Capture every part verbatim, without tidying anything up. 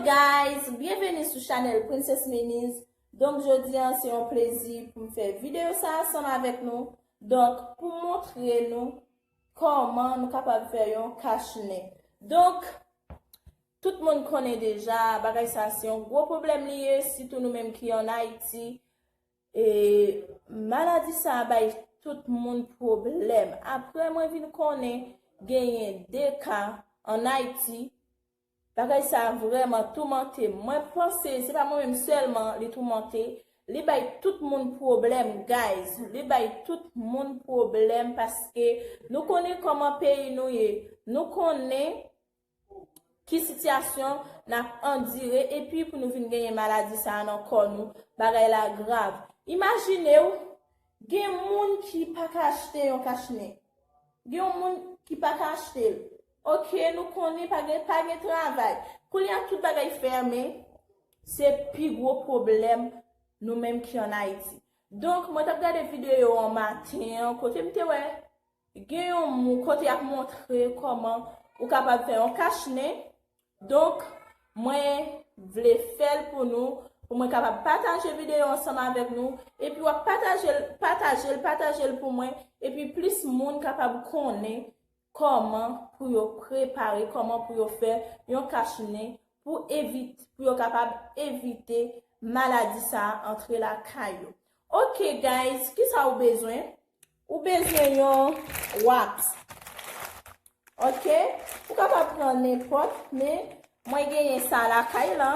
Guys, byenveni sou chanèl Princess Miniz. Donk, jodi a, se yon plezi pou m fè videyo sa ansanm avèk nou. Donk, pou montre nou kòman nou kapab fè yon kachnen. Donk, tout moun konnen deja, bagay sa se yon gwo pwoblèm li ye, sitou nou menm ki ann Ayiti. E maladi sa bay tout moun pwoblèm. Apre mwen vin konnen genyen de ka ann Ayiti, bagay sa vrèman toumante m. Mwen panse se pa mwen menm sèlman li toumante. Li bay tout moun pwoblèm, guys. Li bay tout moun pwoblèm paske nou konnen kòman peyi nou ye. Nou konnen ki sitiyasyon n ap andire epi pou nou vin genyen maladi sa a nan kò nou, bagay la grav. Imajine w, gen moun ki pa ka achte yon kachnen. Gen yon moun ki pa ka achte l. Oke, nou konnen pa gen, pa gen travay. Kounye a tout bagay fèmen, se pi gwo pwoblèm nou menm ki ann Ayiti. Donk, mwen t ap gade videyo an maten an, kote m te wè gen yon moun kote y ap montre kòman ou kapab fè yon kachnen. Donk, mwen vle fè l pou nou, pou mwen kapab pataje videyo ansanm avèk nou, epi w ap pataje l, pataje l, pataje l pou mwen, epi plis moun kapab konnen kòman pou yo prepare, kòman pou yo fè yon kachnen pou evit-, pou yo kapab evite maladi sa a antre lakay yo. Ok, guys, kisa ou bezwen? Ou bezwen yon wap. Ok? Ou kapab pran nenpòt, men mwen genyen sa lakay la.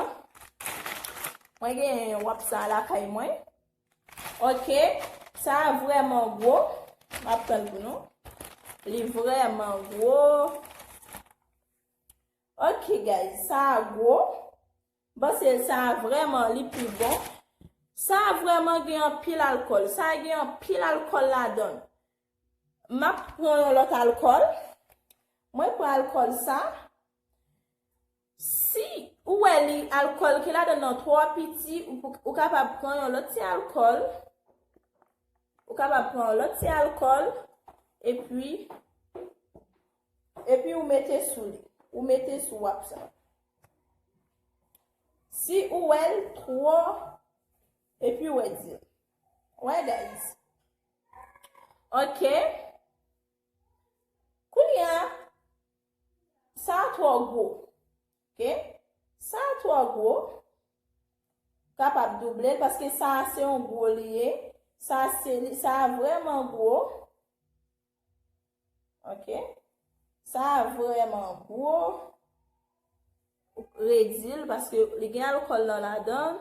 Mwen genyen wap sa lakay mwen. Ok? Sa a vrèman gwo. M ap pran l pou nou. Li vrèman gwo. Ok, guys, sa a gwo. M panse sa a vrèman li pi bon. Sa a vrèman gen anpil alkòl. Sa a gen anpil alkòl ladan l. M ap pran yon lòt alkòl. Mwen pran alkòl sa. Si ou wè li, alkòl ki ladan nan twò piti, ou, pou- ou kapab pran yon lòt ti alkòl. Ou kapab pran yon lòt ti alkòl. Epi, epi ou mete sou li. Ou mete sou wap sa. Si ou wè l twò, epi ou wè di. Wè, guys. Ok. Kounye a, sa a twò gwo. Ok? Sa a twò gwo. Kapab double l, paske sa a se yon gwo li ye. Sa a se li, sa a vrèman gwo. Ok? Sa a vrèman gwo. Redi l, paske li gen alkòl nan ladan l.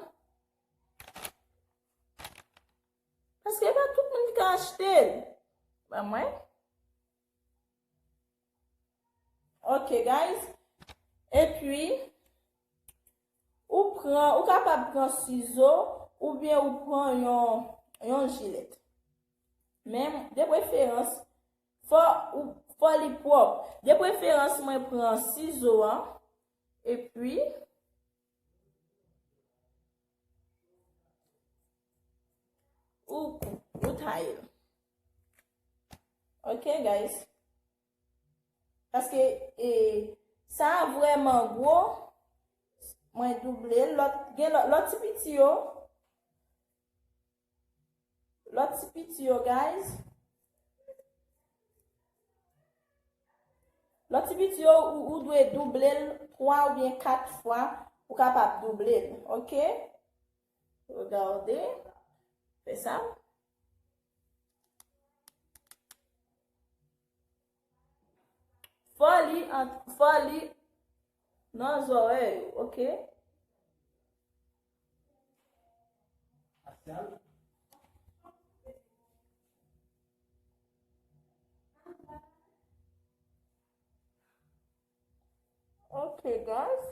Paske e pa tout moun ki ka achte l. Ban mwen. Ok, guys. Epi, ou pran, ou kapab pran sizo, oubyen ou pran yon, yon jilèt. Men, de preferans, fò, ou, fò li pwòp. De preferans, mwen pran sizo an, epi, ou, ou taye l. Ok, guys. Paske, e, sa a vrèman gwo. Mwen double l. Lòt, gen lòt, lòt ti piti yo. Lòt ti piti yo, guys. Lòt ti piti yo, ou, ou dwe double l twa oubyen kat fwa. Ou kapab double l, ok? Regardez. Fè sa. Fò li ant-, fò li nan zòrèy ou, ok? Ok, guys.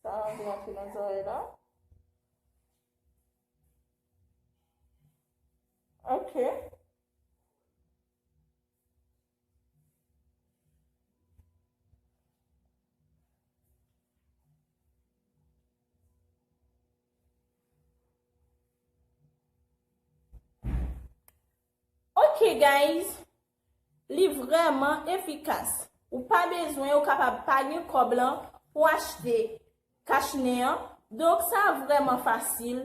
Sa a rantre nan zòrèy la. Ok. Ok, Ok, guys, li vrèman efikas. Ou pa bezwen, ou kapab pa gen kòb lan pou achte kachnen an. Donk, sa vrèman fasil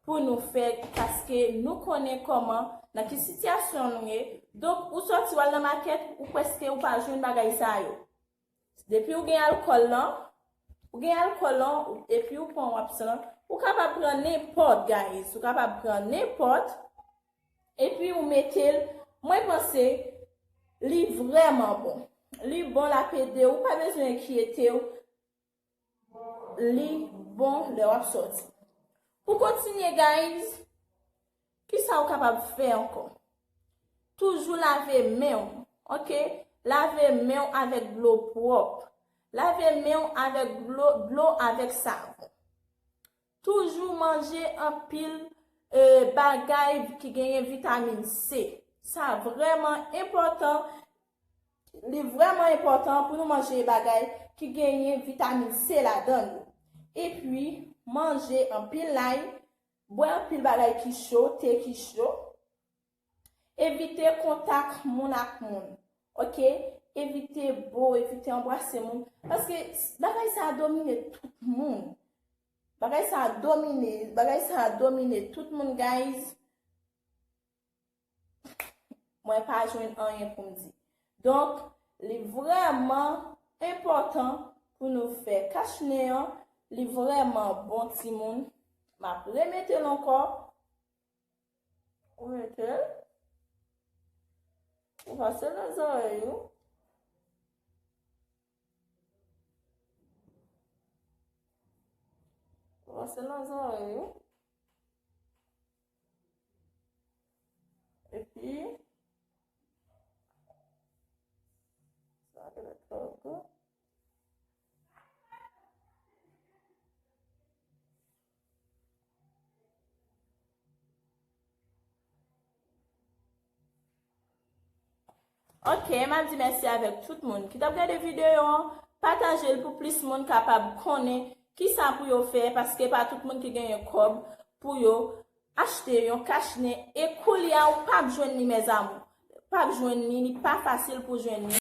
pou nou fè, paske nou konnen kòman, nan ki sitiyasyon nou ye. Donk, ou sòti w al nan makèt, ou prèske ou pa jwenn bagay sa yo. Depi ou gen alkòl lan, ou gen alkòl lan, epi ou pran wòps lan, ou kapab pran nenpòt, guys. Ou kapab pran nenpòt, epi ou mete l. Mwen panse li vrèman bon. Li bon, l ap ede w, ou pa bezwen enkyete w. Li bon lè w ap sòti. Pou kontinye, guys, kisa ou kapab fè ankò? Toujou lave men w, ok? Lave men w avèk dlo pwòp. Lave men w avèk dlo, dlo avèk savon. Toujou manje anpil, eh, bagay ki genyen vitamin C. Sa vrèman enpòtan. Li vrèman enpòtan pou nou manje bagay ki genyen vitamin C ladan yo. Epi, manje anpil lay, bwè anpil bagay ki cho, te ki cho. Evite kontak moun ak moun. Ok? Evite bo, evite anbrase moun. Paske bagay sa a domine tout moun. Bagay sa a domine, bagay sa a domine tout moun, guys. Mwen pa jwenn anyen pou m di. Donk, li vrèman enpòtan pou nou fè kachnen an. Li vrèman bon, timoun. M ap remete l ankò. Ou mete l. Ou pase nan zòrèy ou. Ou pase nan zòrèy ou. Epi, sa genlè twò gwo. Ok, m ap di mèsi avèk tout moun ki t ap gade videyo an. Pataje l pou plis moun kapab konnen kisa pou yo fè, paske pa tout moun ki genyen kòb pou yo achte yon kachnen, e koulye a ou p ap jwenn li, mes amours. P ap jwenn li, li pa fasil pou jwenn li.